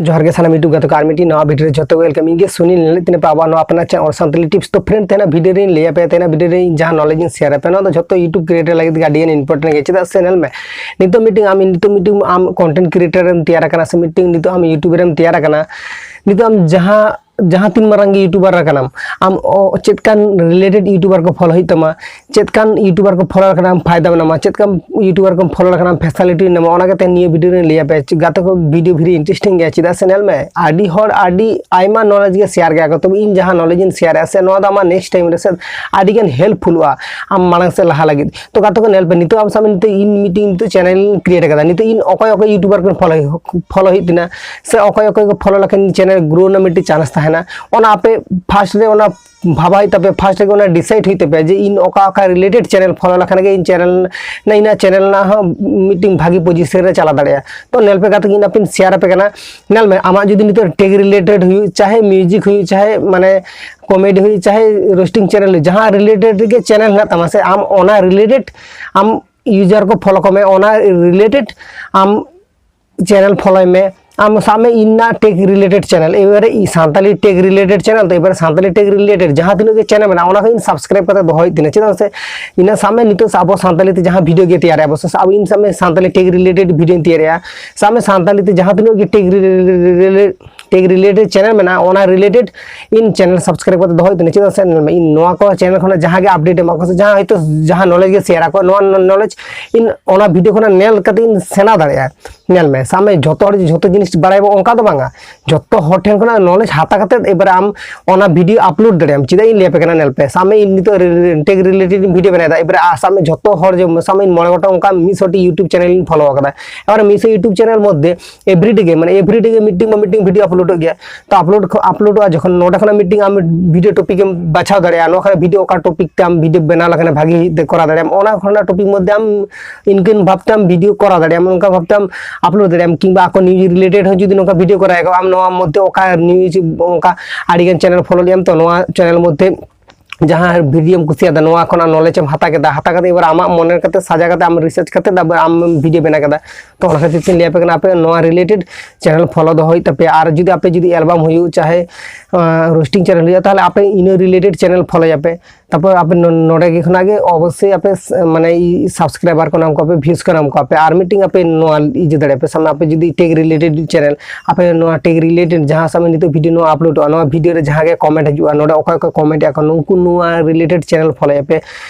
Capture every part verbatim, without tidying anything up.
ᱡᱚᱦᱟᱨ ᱜᱮ ᱥᱟᱱᱟᱢ YouTube ᱜᱟᱛᱮ ᱠᱚ, ᱟᱨ ᱢᱤᱫᱴᱤᱡ ᱱᱟᱣᱟ video ᱨᱮ ᱡᱷᱚᱛᱚ ᱠᱚ welcome᱾ ᱤᱧ ᱜᱮ ᱥᱩᱱᱤᱞ, ᱧᱮᱞᱮᱫ ᱛᱤᱧ ᱯᱮ ᱟᱵᱚᱣᱟᱜ ᱱᱚᱣᱟ ᱟᱯᱱᱟᱨ channel ᱥᱟᱱᱛᱟᱞᱤ tips᱾ ᱛᱚ friend, ᱛᱮᱦᱮᱧᱟᱜ video ᱨᱮᱧ ᱞᱟᱹᱭ ᱟᱯᱮᱭᱟ, ᱛᱮᱦᱮᱧᱟᱜ video ᱨᱮ ᱤᱧ ᱡᱟᱦᱟᱸ knowledge ᱤᱧ share ᱟᱯᱮᱭᱟ, ᱱᱚᱣᱟ ᱫᱚ ᱡᱷᱚᱛᱚ YouTube creator ᱞᱟᱹᱜᱤᱫ ᱜᱮ ᱟᱹᱰᱤ ᱜᱟᱱ important ᱜᱮᱭᱟ᱾ ᱪᱮᱫᱟᱜ ᱥᱮ ᱧᱮᱞ ᱢᱮ, ᱱᱤᱛᱚᱜ ᱢᱤᱫᱴᱤᱡ ᱟᱢ, ᱱᱤᱛᱚᱜ ᱢᱤᱫᱴᱤᱡ ᱟᱢ content creator ᱮᱢ ᱛᱮᱭᱟᱨ ᱟᱠᱟᱱᱟ, ᱥᱮ ᱢᱤᱫᱴᱤᱡ ᱱᱤᱛᱚᱜ ᱟᱢ YouTuber ᱮᱢ ᱛᱮᱭᱟᱨ ᱟᱠᱟᱱᱟ, ᱱᱤᱛᱚᱜ ᱟᱢ ᱡᱟᱦᱟᱸ ᱡᱟᱦᱟᱸ ᱛᱤᱱ ᱢᱟᱨᱟᱝ ᱜᱮ YouTuber ᱟᱠᱟᱱᱟᱢ, ᱟᱢ ᱚ-, ᱪᱮᱫ ᱠᱟᱱ related YouTuber ᱠᱚ follow ᱦᱩᱭᱩᱜ ᱛᱟᱢᱟ, ᱪᱮᱫ ᱠᱟᱱ YouTuber ᱠᱚ follow ᱞᱮᱠᱷᱟᱱ ᱟᱢ ᱯᱷᱟᱭᱫᱟ ᱢᱮᱱᱟᱢᱟ, ᱪᱮᱫ ᱠᱟᱱ YouTuber ᱠᱚᱢ follow ᱞᱮᱠᱷᱟᱱ ᱟᱢ facility ᱧᱟᱢᱟ, ᱚᱱᱟ ᱠᱟᱛᱮ ᱱᱤᱭᱟᱹ video ᱨᱮᱧ ᱞᱟᱹᱭ ᱟᱯᱮᱭᱟ᱾ ᱪᱮ-, ᱜᱟᱛᱮ ᱠᱚ, video very interesting ᱜᱮᱭᱟ, ᱪᱮᱫᱟᱜ ᱥᱮ ᱧᱮᱞ ᱢᱮ, ᱟᱹᱰᱤ ᱦᱚᱲ ᱟᱹᱰᱤ ᱟᱭᱢᱟ knowledge ᱜᱮ share ᱜᱮᱭᱟ ᱠᱚ, ᱛᱚᱵᱮ ᱤᱧ ᱡᱟᱦᱟᱸ knowledge ᱤᱧ share ᱮᱫᱼᱟ ᱥᱮ, ᱱᱚᱣᱟ ᱫᱚ ᱟᱢᱟᱜ next time ᱨᱮ ᱥᱮ ᱟᱹᱰᱤ ᱜᱟᱱ helpfulᱚᱜᱼᱟ ᱟᱢ ᱢᱟᱲᱟᱝ ᱥᱮᱫ ᱞᱟᱦᱟ ᱞᱟᱹᱜᱤᱫ᱾ ᱛᱚ ᱜᱟᱛᱮ ᱠᱚ, ᱧᱮᱞ ᱯᱮ, ᱱᱤᱛᱚᱜ ᱟᱢ ᱥᱟᱢᱟᱝ ᱱᱤᱛᱚᱜ ᱤᱧ ᱢᱤᱫᱴᱤᱡ ᱱᱤᱛᱚᱜ channel ᱤᱧ create ᱟᱠᱟᱫᱟ, ᱱᱤᱛᱚᱜ ᱤᱧ ᱚᱠᱚᱭ ᱚᱠᱚᱭ YouTuber ᱠᱚ follow follow ᱦᱩᱭᱩᱜ ᱛᱤᱧᱟ, ᱥᱮ ᱚᱠᱚᱭ ᱚᱠᱚᱭ ᱠᱚ follow ᱞᱮᱠᱷᱟᱱ channel grow ᱨᱮᱱᱟᱜ ᱢᱤᱫᱴᱤᱡ chance ᱛᱟᱦᱮᱱᱟ, ᱚᱱᱟ ᱟᱯᱮ first ᱨᱮ ᱚᱱᱟ ᱵᱷᱟᱵᱟᱣ ᱦᱩᱭᱩᱜ ᱛᱟᱯᱮᱭᱟ, first ᱨᱮᱜᱮ ᱚᱱᱟ decide ᱦᱩᱭᱩᱜ ᱛᱟᱯᱮᱭᱟ ᱡᱮ ᱤᱧ ᱚᱠᱟ ᱚᱠᱟ related channel follow ᱞᱮᱠᱷᱟᱱ ᱜᱮ ᱤᱧ channel ᱨᱮᱱᱟᱜ, ᱤᱧᱟᱹᱜ channel ᱨᱮᱱᱟᱜ ᱦᱚᱸ ᱢᱤᱫᱴᱤᱡ ᱵᱷᱟᱹᱜᱤ position ᱨᱮ ᱪᱟᱞᱟᱣ ᱫᱟᱲᱮᱭᱟᱜᱼᱟ᱾ ᱛᱚ ᱧᱮᱞ ᱯᱮ ᱜᱟᱛᱮ, ᱤᱧ ᱟᱯᱮᱧ share ᱟᱯᱮ ᱠᱟᱱᱟ᱾ ᱧᱮᱞ ᱢᱮ, ᱟᱢᱟᱜ ᱡᱩᱫᱤ ᱱᱤᱛᱚᱜ tech related ᱦᱩᱭᱩᱜ, ᱪᱟᱦᱮ music ᱦᱩᱭᱩᱜ, ᱪᱟᱦᱮ ᱢᱟᱱᱮ comedy ᱦᱩᱭᱩᱜ, ᱪᱟᱦᱮ roasting channel ᱦᱩᱭᱩᱜ, ᱡᱟᱦᱟᱸ related ᱨᱮᱜᱮ channel ᱦᱮᱱᱟᱜ ᱛᱟᱢᱟ ᱥᱮ, ᱟᱢ ᱚᱱᱟ related ᱟᱢ user ᱠᱚ follow ᱠᱚᱢᱮ, ᱚᱱᱟ related ᱟᱢ channel follow ᱢᱮ᱾ ᱟᱢ ᱥᱟᱵ ᱢᱮ, ᱤᱧᱟᱹᱜ tech related channel, ᱮᱵᱟᱨᱮ E-, Santali tech related channel, ᱛᱚ ᱮᱵᱟᱨᱮ ᱥᱟᱱᱛᱟᱞᱤ tech related ᱡᱟᱦᱟᱸ ᱛᱤᱱᱟᱹᱜ ᱜᱮ channel ᱢᱮᱱᱟᱜᱼᱟ, ᱚᱱᱟ ᱠᱚ ᱤᱧ subscribe ᱠᱟᱛᱮ ᱫᱚᱦᱚᱭ ᱛᱤᱧᱟᱹ᱾ ᱪᱮᱫᱟᱜ ᱥᱮ ᱤᱧᱟᱹᱜ ᱥᱟᱵ ᱢᱮ, ᱱᱤᱛᱚᱜ ᱟᱵᱚ ᱥᱟᱱᱛᱟᱞᱤ ᱛᱮ ᱡᱟᱦᱟᱸ video ᱜᱮ ᱛᱮᱭᱟᱨᱮᱜᱼᱟ ᱵᱚ, ᱥᱮ ᱟᱵᱚ, ᱤᱧ ᱥᱟᱵ ᱢᱮ, ᱥᱟᱱᱛᱟᱞᱤ tech related video ᱤᱧ ᱛᱮᱭᱟᱨᱮᱜᱼᱟ, ᱥᱟᱵ ᱢᱮ, ᱥᱟᱱᱛᱟᱞᱤ ᱛᱮ ᱡᱟᱦᱟᱸ ᱛᱤᱱᱟᱹᱜ ᱜᱮ tech related tech related channel ᱢᱮᱱᱟᱜᱼᱟ, ᱚᱱᱟ related ᱤᱧ channel subscribe ᱠᱟᱛᱮ ᱫᱚᱦᱚᱭ ᱛᱤᱧᱟᱹ᱾ ᱪᱮᱫᱟᱜ ᱥᱮ ᱤᱧ ᱱᱚᱣᱟ ᱠᱚ channel ᱠᱷᱚᱱᱟᱜ ᱡᱟᱦᱟᱸ ᱜᱮ update ᱮᱢᱟ ᱠᱚ ᱥᱮ ᱡᱟᱦᱟᱸ ᱦᱚᱭᱛᱳ ᱡᱟᱦᱟᱸ knowledge ᱜᱮ share ᱟᱠᱚ, ᱱᱚᱣᱟ knowledge ᱤᱧ ᱚᱱᱟ video ᱠᱷᱚᱱᱟᱜ ᱧᱮᱞ ᱠᱟᱛᱮ ᱤᱧ ᱥᱮᱬᱟ ᱫᱟᱲᱮᱭᱟᱜᱼᱟ᱾ ᱧᱮᱞ ᱢᱮ, ᱥᱟᱵ ᱢᱮ, ᱡᱷᱚᱛᱚ ᱦᱚᱲ ᱡᱷᱚᱛᱚ ᱡᱤᱱᱤᱥ ᱵᱟᱲᱟᱭ ᱟᱵᱚ, ᱚᱱᱠᱟ ᱫᱚ ᱵᱟᱝᱟ᱾ ᱡᱷᱚᱛᱚ ᱦᱚᱲ ᱴᱷᱮᱱ ᱠᱷᱚᱱᱟᱜ knowledge ᱦᱟᱛᱟᱣ ᱠᱟᱛᱮ ᱮᱵᱟᱨᱮ ᱟᱢ ᱚᱱᱟ video upload ᱫᱟᱲᱮᱭᱟᱜ ᱟᱢ᱾ ᱪᱮᱫᱟᱜ ᱤᱧ ᱞᱟᱹᱭ ᱟᱯᱮ ᱠᱟᱱᱟ, ᱧᱮᱞ ᱯᱮ, ᱥᱟᱵ ᱢᱮ, ᱤᱧ ᱱᱤᱛᱚᱜ tech related video ᱵᱮᱱᱟᱣ ᱮᱫᱟ, ᱮᱵᱟᱨᱮ ᱟ-, ᱥᱟᱵ ᱢᱮ, ᱡᱷᱚᱛᱚ ᱦᱚᱲ ᱡᱮ, ᱥᱟᱵ ᱢᱮ, ᱤᱧ ᱢᱚᱬᱮ ᱜᱚᱴᱟᱝ ᱚᱱᱠᱟ ᱢᱤᱫᱥᱚ ᱴᱤ YouTube channel ᱤᱧ follow ᱟᱠᱟᱫᱟ᱾ ᱮᱵᱟᱨᱮ ᱢᱤᱫᱥᱚ YouTube channel ᱢᱚᱫᱽᱫᱷᱮ everyday ᱜᱮ, ᱢᱟᱱᱮ everyday ᱜᱮ ᱢᱤᱫᱴᱤᱝ ᱵᱟ ᱢᱤᱫᱴᱤᱝ video uploadᱚᱜ ᱜᱮᱭᱟ᱾ ᱛᱚ upload ᱠᱷᱚ-, uploadᱚᱜᱼᱟ ᱡᱚᱠᱷᱚᱱ, ᱱᱚᱰᱮ ᱠᱷᱚᱱᱟᱜ ᱢᱤᱫᱴᱤᱝ ᱟᱢ video topic ᱮᱢ ᱵᱟᱪᱷᱟᱣ ᱫᱟᱲᱮᱭᱟᱜᱼᱟ, ᱱᱚᱣᱟ ᱠᱷᱚᱱᱟᱜ video ᱚᱠᱟ topic ᱛᱮ ᱟᱢ video ᱵᱮᱱᱟᱣ ᱞᱮᱠᱷᱟᱱ ᱵᱷᱟᱜᱤ ᱛᱮ ᱠᱚᱨᱟᱣ ᱫᱟᱲᱮᱭᱟᱜᱼᱟᱢ, ᱚᱱᱟ ᱠᱷᱚᱱᱟᱜ topic ᱢᱚᱫᱽᱫᱷᱮ ᱟᱢ ᱤᱱᱠᱟᱹᱱ ᱵᱷᱟᱵᱽᱛᱮ ᱟᱢ video ᱠᱚᱨᱟᱣ ᱫᱟᱲᱮᱭᱟᱜᱼᱟᱢ, ᱚᱱᱠᱟ ᱵᱷᱟᱵᱽᱛᱮ ᱟᱢ upload ᱫᱟᱲᱮᱭᱟᱜᱼᱟᱢ᱾ ᱠᱤᱝᱵᱟ ᱟᱠᱚ news related ᱦᱚᱸ ᱡᱩᱫᱤ ᱱᱚᱝᱠᱟ video ᱠᱚᱨᱟᱣ ᱟᱠᱚ, ᱟᱢ ᱱᱚᱣᱟ ᱢᱚᱫᱽᱫᱷᱮ ᱚᱠᱟ news, ᱚᱱᱠᱟ ᱟᱹᱰᱤᱜᱟᱱ channel follow ᱞᱮᱫ ᱟᱢ, ᱛᱚ ᱱᱚᱣᱟ channel ᱢᱚᱫᱽᱫᱷᱮ ᱡᱟᱦᱟᱸ ᱵᱷᱤᱰᱤᱭᱳᱢ ᱠᱩᱥᱤᱭᱟᱫᱟ, ᱱᱚᱣᱟ ᱠᱷᱚᱱᱟᱜ ᱱᱚᱞᱮᱡᱽ ᱮᱢ ᱦᱟᱛᱟᱣ ᱠᱮᱫᱟ, ᱦᱟᱛᱟᱣ ᱠᱟᱛᱮ ᱮᱵᱟᱨ ᱟᱢᱟᱜ ᱢᱚᱱᱮ ᱠᱟᱛᱮ ᱥᱟᱡᱟ ᱠᱟᱛᱮ ᱟᱢ ᱨᱤᱥᱟᱨᱪ ᱠᱟᱛᱮ ᱟᱵᱟᱨ ᱟᱢ ᱵᱷᱤᱰᱤᱭᱳ ᱵᱮᱱᱟᱣ ᱠᱮᱫᱟ᱾ ᱛᱚ ᱚᱱᱟ ᱠᱷᱟᱹᱛᱤᱨ ᱛᱤᱧ ᱞᱟᱹᱭ ᱟᱯᱮ ᱠᱟᱱᱟ, ᱟᱯᱮ ᱱᱚᱣᱟ ᱨᱤᱞᱮᱴᱮᱰ ᱪᱮᱱᱮᱞ ᱯᱷᱚᱞᱳ ᱫᱚᱦᱚ ᱦᱩᱭᱩᱜ ᱛᱟᱯᱮᱭᱟ᱾ ᱟᱨ ᱡᱩᱫᱤ ᱟᱯᱮ ᱡᱩᱫᱤ ᱮᱞᱵᱟᱢ ᱦᱩᱭᱩᱜ ᱪᱟᱦᱮ ᱨᱳᱥᱴᱤᱝ ᱪᱮᱱᱮᱞ ᱦᱩᱭᱩᱜᱼᱟ, ᱛᱟᱦᱚᱞᱮ ᱟᱯᱮ ᱤᱱᱟᱹ ᱨᱤᱞᱮᱴᱮᱰ ᱪᱮᱱᱮᱞ ᱯᱷᱚᱞᱳᱭᱟᱯᱮ᱾ ᱛᱟᱨᱯᱚᱨ ᱟᱯᱮ ᱱᱚ-, ᱱᱚᱰᱮ ᱜᱮ ᱠᱷᱚᱱᱟᱜ ᱜᱮ ᱚᱵᱚᱥᱥᱳᱭ ᱟᱯᱮ ᱥ-, ᱢᱟᱱᱮ ᱥᱟᱵᱥᱠᱨᱟᱭᱵᱟᱨ ᱠᱚ ᱧᱟᱢ ᱠᱚᱣᱟ ᱯᱮ, ᱵᱷᱤᱭᱩᱥ ᱠᱚ ᱧᱟᱢ ᱠᱚᱣᱟ ᱯᱮ᱾ ᱟᱨ ᱢᱤᱫᱴᱤᱝ ᱟᱯᱮ ᱱᱚᱣᱟ ᱤᱭᱟᱹ ᱫᱟᱲᱮᱭᱟᱜᱼᱟ ᱯᱮ, ᱥᱟᱵ ᱢᱮ ᱟᱯᱮ ᱡᱩᱫᱤ ᱴᱮᱠ ᱨᱤᱞᱮᱴᱮᱰ ᱪᱮᱱᱮᱞ, ᱟᱯᱮ ᱱᱚᱣᱟ ᱴᱮᱠ ᱨᱤᱞᱮᱴᱮᱰ ᱡᱟᱦᱟᱸ ᱥᱟᱵ ᱢᱮ ᱱᱤᱛᱚᱜ ᱵᱷᱤᱰᱤᱭᱳ ᱱᱚᱣᱟ ᱟᱯᱞᱳᱰᱚᱜᱼᱟ, ᱱᱚᱣᱟ ᱵᱷᱤᱰᱤᱭᱳ ᱨᱮ ᱡᱟᱦᱟᱸ ᱜᱮ ᱠᱚᱢᱮᱱᱴ ᱦᱤᱡᱩᱜᱼᱟ, ᱱᱚᱰᱮ ᱚᱠᱚᱭ ᱠᱚ ᱠᱚᱢᱮᱱᱴ ᱮᱫᱼᱟ ᱠᱚ, ᱱᱩᱠᱩ ᱱᱚᱣᱟ ᱨᱤᱞᱮᱴᱮᱰ ᱪᱮᱱᱮᱞ ᱯᱷᱚᱞᱳᱭᱟᱯᱮ᱾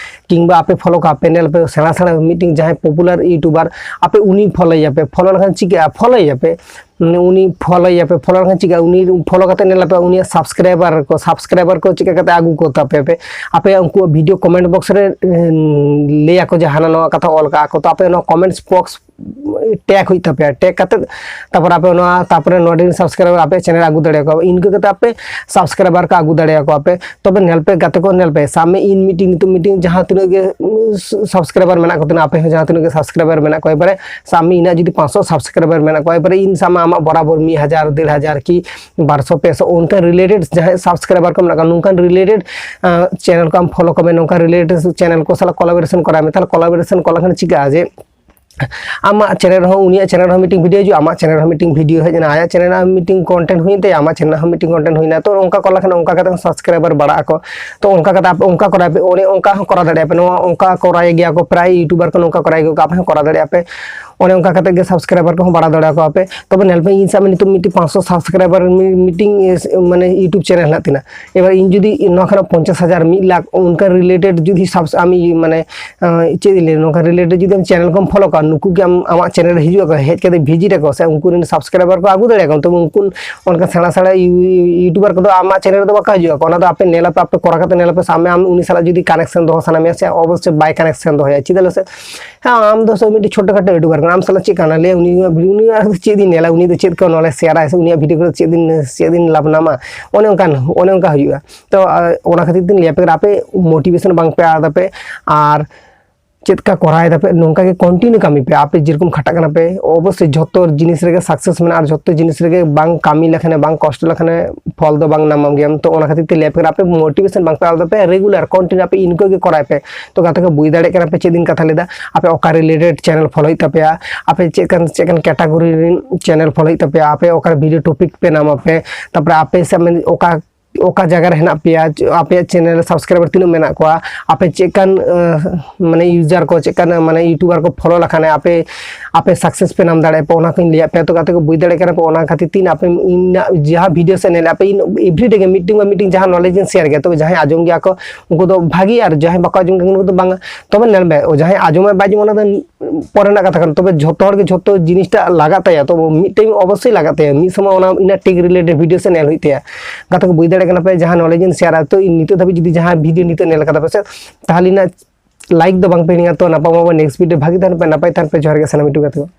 ᱠᱤᱝᱵᱟ ᱟᱯᱮ ᱯᱷᱚᱞᱳ ᱠᱟᱜ ᱯᱮ, ᱧᱮᱞ ᱯᱮ ᱥᱮᱬᱟ ᱥᱮᱬᱟ ᱢᱤᱫᱴᱤᱝ ᱡᱟᱦᱟᱸᱭ ᱯᱚᱯᱩᱞᱟᱨ ᱤᱭᱩᱴᱩᱵᱟᱨ, ᱟᱯᱮ ᱩᱱᱤ ᱯᱷᱚᱞᱳᱭᱟᱯᱮ᱾ ᱯᱷᱚᱞᱳ ᱞᱮᱠᱷᱟᱱ ᱪᱤᱠᱟᱹᱜᱼᱟ? ᱯᱷᱚᱞᱳᱭᱟᱯᱮ, ᱢᱟᱱᱮ ᱩᱱᱤ ᱯᱷᱚᱞᱳᱭᱟᱯᱮ᱾ ᱯᱷᱚᱞᱳ ᱞᱮᱠᱷᱟᱱ ᱪᱤᱠᱟᱹᱜᱼᱟ? ᱩᱱᱤ ᱯᱷᱚᱞᱳ ᱠᱟᱛᱮ ᱧᱮᱞ ᱟᱯᱮ ᱩᱱᱤᱭᱟᱜ ᱥᱟᱵᱥᱠᱨᱟᱭᱵᱟᱨ ᱠᱚ, ᱥᱟᱵᱥᱠᱨᱟᱭᱵᱟᱨ ᱠᱚ ᱪᱤᱠᱟᱹ ᱠᱟᱛᱮ ᱟᱹᱜᱩ ᱠᱚ ᱛᱟᱯᱮ ᱯᱮ? ᱟᱯᱮ ᱩᱱᱠᱩ ᱵᱷᱤᱰᱤᱭᱳ ᱠᱚᱢᱮᱱᱴ ᱵᱚᱠᱥ ᱨᱮ, ᱮᱸ, ᱞᱟᱹᱭ ᱟᱠᱚ ᱡᱮ ᱦᱟᱱᱟ ᱱᱚᱣᱟ ᱠᱟᱛᱷᱟ ᱚᱞ ᱠᱟᱜᱼᱟ ᱠᱚ, ᱛᱚ ᱟᱯᱮ ᱱᱚᱣᱟ ᱠᱚᱢᱮᱱᱴᱥ ᱵᱚᱠᱥ ᱴᱮᱜᱽ ᱦᱩᱭᱩᱜ ᱛᱟᱯᱮᱭᱟ᱾ ᱴᱮᱜᱽ ᱠᱟᱛᱮ ᱛᱟᱨᱯᱚᱨ ᱟᱯᱮ ᱱᱚᱣᱟ, ᱛᱟᱨᱯᱚᱨᱮ ᱱᱚᱰᱮ ᱨᱮᱱ ᱥᱟᱵᱥᱠᱨᱟᱭᱵᱟᱨ ᱟᱯᱮ ᱪᱮᱱᱮᱞ ᱟᱹᱜᱩ ᱫᱟᱲᱮᱭᱟᱠᱚᱣᱟ, ᱤᱱᱠᱟᱹ ᱠᱟᱛᱮ ᱟᱯᱮ ᱥᱟᱵᱥᱠᱨᱟᱭᱵᱟᱨ ᱠᱚ ᱟᱹᱜᱩ ᱫᱟᱲᱮᱭᱟᱠᱚᱣᱟ ᱯᱮ᱾ ᱛᱚᱵᱮ ᱧᱮᱞ ᱯᱮ ᱜᱟᱛᱮ ᱠᱚ, ᱧᱮᱞ ᱯᱮ, ᱥᱟᱵ ᱢᱮ ᱤᱧ ᱢᱤᱫᱴᱤᱝ, ᱱᱤᱛᱚᱜ ᱢᱤᱫᱴᱤᱝ ᱡᱟᱦᱟᱸ ᱛᱤᱱᱟᱹᱜ ᱜᱮ, ᱩᱸ, ᱥᱟᱵᱥᱠᱨᱟᱭᱵᱟᱨ ᱢᱮᱱᱟᱜ ᱠᱚ ᱛᱤᱧᱟ, ᱟᱯᱮ ᱦᱚᱸ ᱡᱟᱦᱟᱸ ᱛᱤᱱᱟᱹᱜ ᱜᱮ ᱥᱟᱵᱥᱠᱨᱟᱭᱵᱟᱨ ᱢᱮᱱᱟᱜ ᱠᱚᱣᱟ, ᱮᱵᱟᱨᱮ ᱥᱟᱵ ᱢᱮ ᱤᱧᱟᱹᱜ ᱡᱩᱫᱤ ᱯᱟᱸᱪᱥᱚ ᱥᱟᱵᱥᱠᱨᱟᱭᱵᱟᱨ ᱢᱮᱱᱟᱜ ᱠᱚᱣᱟ, ᱮᱵᱟᱨᱮ ᱤᱧ ᱥᱟᱵ ᱢᱮ ᱟᱢᱟᱜ ᱵᱚᱨᱟᱵᱚᱨ ᱢᱤᱫ ᱦᱟᱡᱟᱨ, ᱰᱮᱲ ᱦᱟᱡᱟᱨ ᱠᱤ ᱵᱟᱨᱥᱚ, ᱯᱮᱥᱚ, ᱚᱱᱠᱟᱱ ᱨᱤᱞᱮᱴᱮᱰ ᱡᱟᱦᱟᱸᱭ ᱥᱟᱵᱥᱠᱨᱟᱭᱵᱟᱨ ᱠᱚ ᱢᱮᱱᱟᱜ ᱠᱚᱣᱟ, ᱱᱚᱝᱠᱟᱱ ᱨᱤᱞᱮᱴᱮᱰ, ᱟᱸ, ᱪᱮᱱᱮᱞ ᱠᱚ ᱟᱢ ᱯᱷᱚᱞᱳ ᱠᱚᱢᱮ, ᱱᱚᱝᱠᱟᱱ ᱨᱤᱞᱮᱴᱮᱰ ᱪᱮᱱᱮᱞ ᱠᱚ ᱥᱟᱞᱟᱜ ᱠᱚᱞᱟᱵᱚᱨᱮᱥᱚᱱ ᱠᱚᱨᱟᱣ ᱢᱮ᱾ ᱛᱟᱦᱞᱮ ᱠᱚᱞᱟᱵᱚᱨᱮᱥᱚᱱ ᱠᱚ ᱞᱮᱠᱷᱟᱱ ᱪᱤᱠᱟᱹᱜᱼᱟ ᱡᱮ ᱟᱢᱟᱜ ᱪᱮᱱᱮᱞ ᱨᱮᱦᱚᱸ, ᱩᱱᱤᱭᱟᱜ ᱪᱮᱱᱮᱞ ᱨᱮᱦᱚᱸ ᱢᱤᱫᱴᱤᱝ ᱵᱷᱤᱰᱤᱭᱳ ᱦᱤᱡᱩᱜᱼᱟ, ᱟᱢᱟᱜ ᱪᱮᱱᱮᱞ ᱨᱮᱦᱚᱸ ᱢᱤᱫᱴᱤᱝ ᱵᱷᱤᱰᱤᱭᱳ ᱦᱮᱡ ᱮᱱᱟ, ᱟᱭᱟᱜ ᱪᱮᱱᱮᱞ ᱨᱮᱦᱚᱸ ᱢᱤᱫᱴᱤᱝ ᱠᱚᱱᱴᱮᱱᱴ ᱦᱩᱭᱮᱱ ᱛᱟᱭᱟ, ᱟᱢᱟᱜ ᱪᱮᱱᱮᱞ ᱨᱮᱦᱚᱸ ᱢᱤᱫᱴᱤᱝ ᱠᱚᱱᱴᱮᱱᱴ ᱦᱩᱭᱱᱟ᱾ ᱛᱚ ᱚᱱᱠᱟ ᱠᱚ ᱞᱮᱠᱷᱟᱱ ᱚᱱᱠᱟ ᱠᱟᱛᱮ ᱥᱟᱵᱥᱠᱨᱟᱭᱵᱟᱨ ᱵᱟᱲᱟᱜ ᱟᱠᱚ᱾ ᱛᱚ ᱚᱱᱠᱟ ᱠᱟᱛᱮ ᱟᱯᱮ ᱚᱱᱠᱟ ᱠᱚᱨᱟᱣ ᱯᱮ, ᱚᱱᱮ ᱚᱱᱠᱟ ᱦᱚᱸ ᱠᱚᱨᱟᱣ ᱫᱟᱲᱮᱭᱟᱜᱼᱟ ᱯᱮ᱾ ᱱᱚᱣᱟ ᱚᱱᱠᱟ ᱠᱚᱨᱟᱣ ᱜᱮᱭᱟ ᱠᱚ ᱯᱨᱟᱭ ᱤᱭᱩᱴᱩᱵᱟᱨ ᱠᱚ, ᱱᱚᱝᱠᱟ ᱠᱚᱨᱟᱣ ᱜᱮᱭᱟ ᱠᱚ, ᱟᱯᱮ ᱦᱚᱸ ᱠᱚᱨᱟᱣ ᱫᱟᱲᱮᱭᱟᱜᱼᱟ ᱯᱮ᱾ ᱚᱱᱮ ᱚᱱᱠᱟ ᱠᱟᱛᱮ ᱜᱮ ᱥᱟᱵᱥᱠᱨᱟᱭᱵᱟᱨ ᱠᱚᱦᱚᱸ ᱵᱟᱲᱟᱣ ᱫᱟᱲᱮᱭᱟᱠᱚᱣᱟ ᱯᱮ᱾ ᱛᱚᱵᱮ ᱧᱮᱞ ᱯᱮ, ᱤᱧ ᱥᱟᱵ ᱢᱮ ᱱᱤᱛᱚᱜ ᱢᱤᱫᱴᱤᱡ ᱯᱟᱸᱪᱥᱚ ᱥᱟᱵᱥᱠᱨᱟᱭᱵᱟᱨ ᱢᱤ-, ᱢᱤᱫᱴᱤᱝ ᱮᱥ-, ᱢᱟᱱᱮ ᱤᱭᱩᱴᱩᱵᱽ ᱪᱮᱱᱮᱞ ᱦᱮᱱᱟᱜ ᱛᱤᱧᱟ᱾ ᱮᱵᱟᱨ ᱤᱧ ᱡᱩᱫᱤ ᱱᱚᱣᱟ ᱠᱷᱚᱱᱟᱜ ᱯᱚᱧᱪᱟᱥ ᱦᱟᱡᱟᱨ, ᱢᱤᱫ ᱞᱟᱠᱷ ᱚᱱᱠᱟ ᱨᱤᱞᱮᱴᱮᱰ ᱡᱩᱫᱤ ᱥᱟᱵᱥ-, ᱟᱢ ᱤᱭᱟᱹ ᱢᱟᱱᱮ, ᱟᱸ, ᱪᱮᱫ ᱤᱧ ᱞᱟᱹᱭᱟ, ᱱᱚᱝᱠᱟ ᱨᱤᱞᱮᱴᱮᱰ ᱡᱩᱫᱤ ᱟᱢ ᱪᱮᱱᱮᱞ ᱠᱚᱢ ᱯᱷᱚᱞᱳ ᱠᱚᱣᱟ, ᱱᱩᱠᱩ ᱜᱮ ᱟᱢ, ᱟᱢᱟᱜ ᱪᱮᱱᱮᱞ ᱨᱮ ᱦᱤᱡᱩᱜ ᱟᱠᱚ, ᱦᱮᱡ ᱠᱟᱛᱮ ᱵᱷᱤᱡᱤᱴ ᱟᱠᱚ, ᱥᱮ ᱩᱱᱠᱩ ᱨᱮᱱ ᱥᱟᱵᱥᱠᱨᱟᱭᱵᱟᱨ ᱠᱚ ᱟᱹᱜᱩ ᱫᱟᱲᱮᱭᱟᱠᱚᱣᱟ᱾ ᱛᱚᱵᱮ ᱩᱱᱠᱩ ᱚᱱᱠᱟ ᱥᱮᱬᱟ ᱥᱮᱬᱟ ᱤᱭᱩ-, ᱤᱭᱩᱴᱩᱵᱟᱨ ᱠᱚᱫᱚ ᱟᱢᱟᱜ ᱪᱮᱱᱮᱞ ᱨᱮᱫᱚ ᱵᱟᱠᱚ ᱦᱤᱡᱩᱜ ᱟᱠᱚ᱾ ᱚᱱᱟ ᱫᱚ ᱟᱯᱮ ᱧᱮᱞ ᱟᱯᱮ, ᱟᱯᱮ ᱠᱚᱨᱟᱣ ᱠᱟᱛᱮ ᱧᱮᱞ ᱟᱯᱮ, ᱥᱟᱵ ᱢᱮ ᱟᱢ ᱩᱱᱤ ᱥᱟᱞᱟᱜ ᱡᱩᱫᱤ ᱠᱟᱱᱮᱠᱥᱚᱱ ᱫᱚᱦᱚ ᱥᱟᱱᱟ ᱢᱮᱭᱟ, ᱥᱮ ᱚᱵᱚᱥᱥᱳᱭ ᱵᱟᱭ ᱠᱟᱱᱮᱠᱥᱚᱱ ᱫᱚᱦᱚᱭᱟ᱾ ᱪᱮᱫᱟᱜ ᱞᱟᱹᱭ ᱢᱮᱥᱮ? ᱦᱮᱸ, ᱟᱢ ᱫᱚ ᱥᱮ ᱢᱤᱫᱴᱤᱡ ᱪᱷᱳᱴᱳ ᱠᱷᱟᱴᱳ ᱤᱭᱩᱴᱩᱵᱟᱨ ᱠᱟᱱᱟᱢ, ᱟᱢ ᱥᱟᱞᱟᱜ ᱪᱮᱫ ᱠᱟᱱᱟ? ᱞᱟᱹᱭᱟ ᱩᱱᱤ, ᱩᱱᱤ ᱟᱨ ᱪᱮᱫ ᱤᱧ ᱧᱮᱞᱟ, ᱩᱱᱤ ᱫᱚ ᱪᱮᱫ ᱠᱚ ᱱᱚᱞᱮᱡᱽ ᱥᱮᱭᱟᱨᱟᱭ ᱥᱮ ᱩᱱᱤᱭᱟᱜ ᱵᱷᱤᱰᱤᱭᱳ ᱠᱚᱨᱮ ᱪᱮᱫ ᱤᱧ, ᱪᱮᱫ ᱤᱧ ᱞᱟᱵᱷ ᱧᱟᱢᱟ? ᱚᱱᱮ ᱚᱱᱠᱟᱱ, ᱚᱱᱮ ᱚᱱᱠᱟ ᱦᱩᱭᱩᱜᱼᱟ᱾ ᱛᱚ, ᱟ, ᱚᱱᱟ ᱠᱷᱟᱹᱛᱤᱨ ᱛᱤᱧ ᱞᱟᱹᱭ ᱟᱯᱮ ᱠᱟᱱᱟ, ᱟᱯᱮ ᱢᱳᱴᱤᱵᱷᱮᱥᱚᱱ ᱵᱟᱝ ᱯᱮ ᱟᱲᱟᱜ ᱛᱟᱯᱮ᱾ ᱟᱨ ᱪᱮᱫ ᱞᱮᱠᱟ ᱠᱚᱨᱟᱣ ᱫᱟᱯᱮ, ᱱᱚᱝᱠᱟ ᱜᱮ continue ᱠᱟᱹᱢᱤ ᱯᱮ᱾ ᱟᱯᱮ ᱡᱮᱨᱚᱠᱚᱢ ᱠᱷᱟᱴᱟᱜ ᱠᱟᱱᱟ ᱯᱮ, ᱚᱵᱚᱥᱥᱳᱭ ᱡᱷᱚᱛᱚ ᱡᱤᱱᱤᱥ ᱨᱮᱜᱮ success ᱢᱮᱱᱟᱜᱼᱟ, ᱟᱨ ᱡᱷᱚᱛᱚ ᱡᱤᱱᱤᱥ ᱨᱮᱜᱮ ᱵᱟᱝ ᱠᱟᱹᱢᱤ ᱞᱮᱠᱷᱟᱱ, ᱵᱟᱝ ᱠᱚᱥᱴᱚ ᱞᱮᱠᱷᱟᱱ ᱯᱷᱚᱞ ᱫᱚ ᱵᱟᱝ ᱧᱟᱢᱚᱜ ᱜᱮᱭᱟ᱾ ᱛᱚ ᱚᱱᱟ ᱠᱷᱟᱹᱛᱤᱨ ᱛᱮ ᱞᱟᱹᱭ ᱟᱯᱮ ᱠᱟᱱᱟ, ᱟᱯᱮ motivation ᱵᱟᱝ ᱯᱮ ᱟᱲᱟᱜ ᱛᱟᱯᱮ, regular continue ᱟᱯᱮ ᱤᱱᱠᱟᱹ ᱜᱮ ᱠᱚᱨᱟᱣ ᱯᱮ᱾ ᱛᱚ ᱜᱟᱛᱮ ᱠᱚ ᱵᱩᱡᱽ ᱫᱟᱲᱮᱭᱟᱜ ᱠᱟᱱᱟ ᱯᱮ ᱪᱮᱫ ᱤᱧ ᱠᱟᱛᱷᱟ ᱞᱮᱫᱟ, ᱟᱯᱮ ᱚᱠᱟ related channel follow ᱦᱩᱭᱩᱜ ᱛᱟᱯᱮᱭᱟ, ᱟᱯᱮ ᱪᱮᱫ ᱠᱟᱱ, ᱪᱮᱫ ᱠᱟᱱ category ᱨᱮᱱ channel follow ᱦᱩᱭᱩᱜ ᱛᱟᱯᱮᱭᱟ, ᱟᱯᱮ ᱚᱠᱟ video topic ᱯᱮ ᱧᱟᱢ ᱟᱯᱮ, ᱛᱟᱯᱚᱨᱮ ᱟᱯᱮ ᱥᱮᱫ ᱢᱮᱱ-, ᱚᱠᱟ ᱚᱠᱟ ᱡᱟᱭᱜᱟ ᱨᱮ ᱦᱮᱱᱟᱜ ᱯᱮᱭᱟ, ᱟᱯᱮᱭᱟᱜ channel subscriber ᱛᱤᱱᱟᱹᱜ ᱢᱮᱱᱟᱜ ᱠᱚᱣᱟ, ᱟᱯᱮ ᱪᱮᱫ ᱠᱟᱱ, ᱟᱸ, ᱢᱟᱱᱮ user ᱠᱚ, ᱪᱮᱫ ᱠᱟᱱ, ᱢᱟᱱᱮ YouTuber ᱠᱚ follow ᱞᱮᱠᱷᱟᱱ ᱟᱯᱮ, ᱟᱯᱮ success ᱯᱮ ᱧᱟᱢ ᱫᱟᱲᱮᱭᱟᱜᱼᱟ ᱯᱮ, ᱚᱱᱟ ᱠᱚᱧ ᱞᱟᱹᱭᱟᱫ ᱯᱮᱭᱟ᱾ ᱛᱚ ᱜᱟᱛᱮ ᱠᱚ ᱵᱩᱡᱽ ᱫᱟᱲᱮᱭᱟᱜ ᱠᱟᱱᱟ ᱯᱮ, ᱚᱱᱟ ᱠᱷᱟᱹᱛᱤᱨ ᱛᱮ ᱤᱧ ᱟᱯᱮ ᱤᱧᱟᱹᱜ ᱡᱟᱦᱟᱸ video ᱥᱮ ᱧᱮᱞ ᱟᱯᱮ, ᱤᱧ everyday ᱜᱮ ᱢᱤᱫᱴᱤᱝ ᱵᱟ ᱢᱤᱫᱴᱤᱝ ᱡᱟᱦᱟᱸ knowledge ᱤᱧ share ᱜᱮᱭᱟ᱾ ᱛᱚᱵᱮ ᱡᱟᱦᱟᱸᱭ ᱟᱸᱡᱚᱢ ᱜᱮᱭᱟ ᱠᱚ ᱩᱱᱠᱩ ᱫᱚ ᱵᱷᱟᱜᱮ, ᱟᱨ ᱡᱟᱦᱟᱸᱭ ᱵᱟᱠᱚ ᱟᱸᱡᱚᱢ ᱜᱮᱭᱟ ᱩᱱᱠᱩ ᱫᱚ ᱵᱟᱝᱟ᱾ ᱛᱚᱵᱮ ᱧᱮᱞ ᱢᱮ, ᱡᱟᱦᱟᱸᱭ ᱟᱸᱡᱚᱢᱟᱭ ᱵᱟᱭ ᱟᱸᱡᱚᱢᱟ ᱚᱱᱟ ᱫᱚ ᱯᱚᱨᱮ ᱨᱮᱱᱟᱜ ᱠᱟᱛᱷᱟ ᱠᱟᱱᱟ᱾ ᱛᱚᱵᱮ ᱡᱷᱚᱛᱚ ᱦᱚᱲ ᱜᱮ ᱡᱷᱚᱛᱚ ᱡᱤᱱᱤᱥᱴᱟ ᱞᱟᱜᱟᱜ ᱛᱟᱭᱟ, ᱛᱚ ᱢᱤᱫᱴᱮᱱ ᱚᱵᱚᱥᱥᱳᱭ ᱞᱟᱜᱟᱜ ᱛᱟᱭᱟ, ᱢᱤᱫ ᱥᱚᱢᱚᱭ ᱚᱱᱟ ᱤᱱᱟᱹ tech related video ᱥᱮ ᱧᱮᱞ ᱦᱩᱭᱩᱜ ᱛᱟᱭᱟ᱾ ᱜᱟᱛᱮ ᱠᱚ ᱵᱩᱡᱽ ᱫᱟᱲᱮᱭᱟᱜ ᱠᱟᱱᱟ ᱯᱮ, ᱡᱟᱦᱟᱸ knowledge ᱤᱧ share ᱟ, ᱛᱚ ᱤᱧ ᱱᱤᱛᱚᱜ ᱫᱷᱟᱹᱵᱤᱡ ᱡᱩᱫᱤ ᱡᱟᱦᱟᱸ video ᱱᱤᱛᱚᱜ ᱧᱮᱞ ᱠᱟᱫᱟ ᱯᱮ ᱥᱮ, ᱛᱟᱦᱚᱞᱮ ᱤᱧᱟᱹᱜ like ᱫᱚ ᱵᱟᱝ ᱯᱮ ᱦᱤᱲᱤᱧᱟ᱾ ᱛᱚ ᱱᱟᱯᱟᱭ ᱢᱟᱵᱚ next video, ᱵᱷᱟᱜᱤ ᱛᱟᱦᱮᱱ ᱯᱮ, ᱱᱟᱯᱟᱭ ᱛᱟᱦᱮᱱ ᱯᱮ, ᱡᱚᱦᱟᱨ ᱜᱮ ᱥᱟᱱᱟᱢ YouTube ᱜᱟᱛᱮ ᱠᱚ᱾